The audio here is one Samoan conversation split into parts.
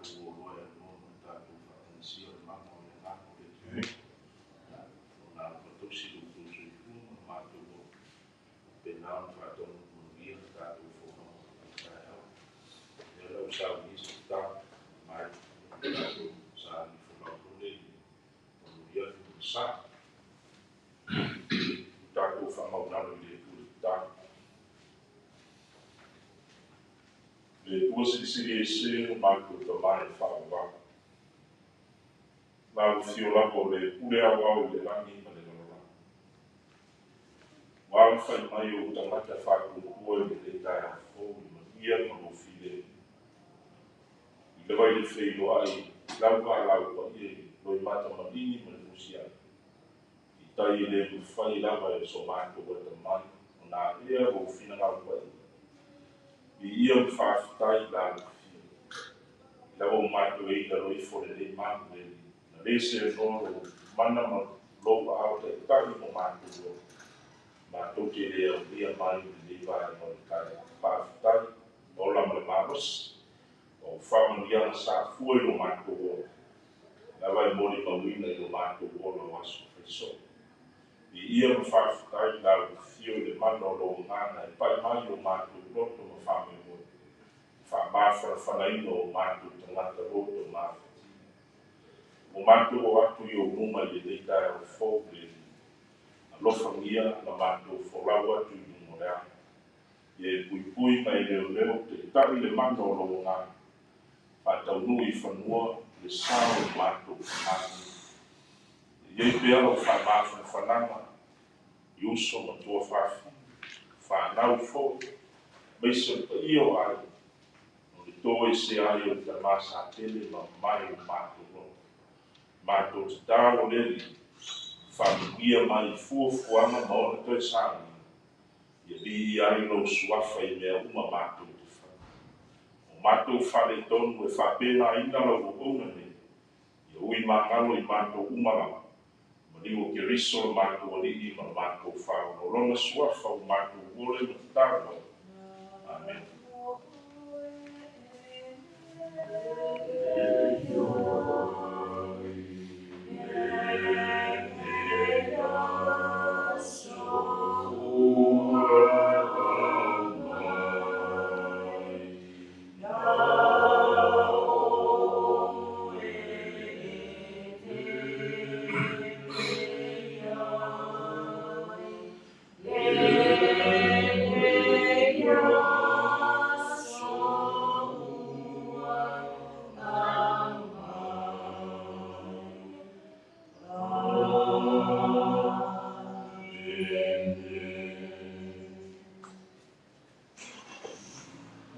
Matou oloa e anoa ma tatou faatagisia le mana o le agaga o le Atua. Ona alopatausi lo outou soifua ma le matou ola, faapena ona faataunuu manuia le tatou fonoga o lenei taeao. O lea la ua saunia se tatalo mai le tatou sauni folau foi lea ia manuia le sa. Tatou faamaualalo i le Atua i le tatalo. Le Atua silisili ese lo matou Tama e faavavau. Lau afio lava o le pule aoao i le lagi ma le lalolagi. Ua alafai mai ou tagata faatuatua i lenei taeao fou i le manuia ma lou filemu. I le vai le feiloai i lau valaau paia i loimata maligi ma le fusiai. I tai e le mafai lava e so matou atamai ona aea lou finagalo paia. Viia ma faafetai i lau afio. I lava o matou e i lalo ifo lenei malu le alii. Na le seanoa lou mana ma lou aao taitai mo matou ola. Matou te le aulia mai i lenei vaega o le taeao. Faafetai, ola ma le malosi. O faamanuiaga sa fua i lo matou ola. Lava e molimauina i lo matou ola o aso faisoo. Viia ma faafetai i lau afio i le mana o lou agaga e pai mai o matou loto ma faamoemoe. Faamafanafanaina o matou tagata loto mafatia. O matou o atu i ou luma i lenei taeao fou le alii. Alofagia na matou folau atu i luga o le ala. Ia e puipui ma e leoleo taitai le mana o lou agaga. Faataunuu i fanua le sa o le matou faamoemoe. Ia i ai pea lau faamafanafanaga i uso ma tuafafine, whānau foi, maise o le paia o aiga, o le toese ai o le tama sa tele ma mai o matou loto. Matou tatalo le alii, faamanuia mai i fuafuaga ma ona toe sauniga, ia viia ai lou suafa i mea uma matou te fai. O matou faaletonu e faapenaina lau auauna nei, ia ui magalo i matou uma lava, maliu o Keriso le matou alii ma le matou faaola. O lona suafa ua matou ole ma tatalo ai. Amen.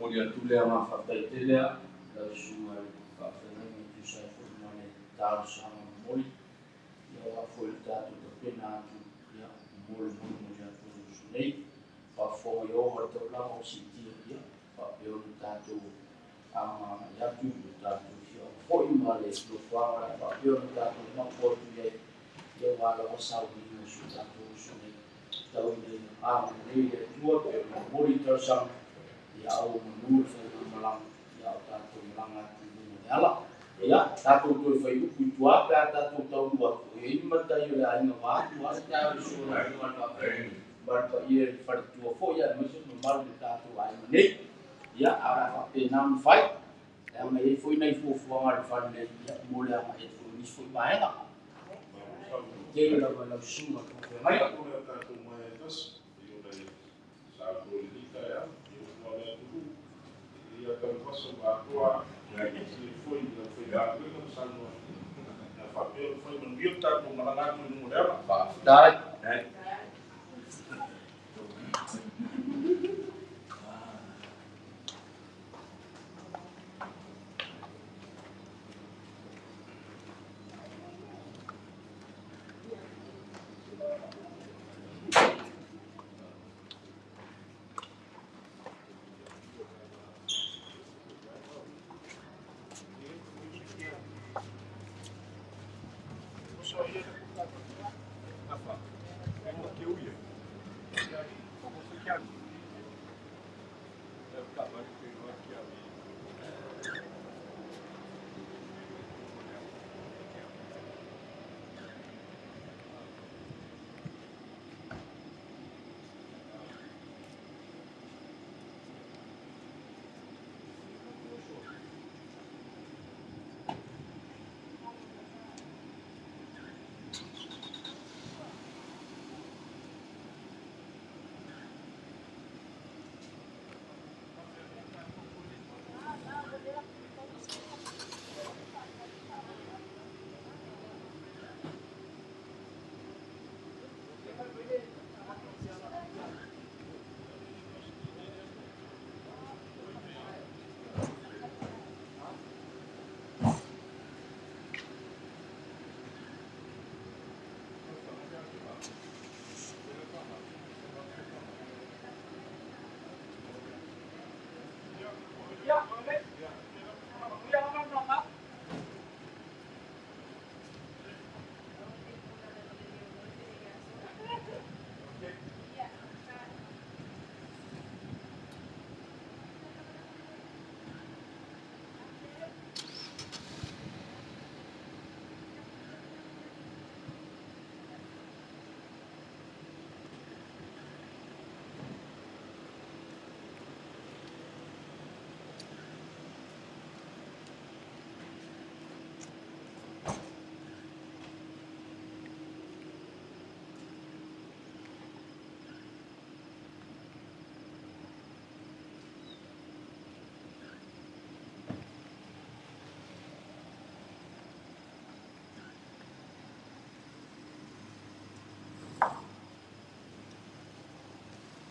Momoli atu le agaga faafetai tele lau susuga i le faafeagaiga e tusa ai foi ma le talosaga momoli, ia aua foi le tatou tapena atu, ia mo le molimoli atu o le uso nei. Faafofoga i ova le taulaga o siitia, ia faapea ona tatou agaagai atu i le tatou afioaga foi ma le nofoaga o le a faapea ona tatou mapu atu i ai, ia aua lava sauniga o si o tatou uso nei. Tau ina ia agalelei le Atua pei ona momoli i talosaga, ia au manu le faigamalaga, ia o tatou malaga atu i luga o le ala. Ia, tatou toe fai upu i tua pe a tatou taunuu atu, e i ai ni matai o le aiga vaeatu a le taeao i le suo o lau Afioga i le Faafeagaiga ma le paia i le faletua foi aemaise le mamalu o le tatou aiga nei. Ia, ae o le a faapena ona fai, leaga e i ai foi nai fuafuaga a le fale nei, ia, mo le agai atu foi o nisi foi vaega. Tele lava i lau susuga i le Faafeagaiga. Tatou le tatou mai e tasi, i ona e saunoa i lenei taeao, i upu a le atunuu, ia taumafasa ua atoa, se foi i lau faigaluega ma saunoa. Ia faapea ona fai manuia le tatou malaga atu i luga o le ala. Faafetai.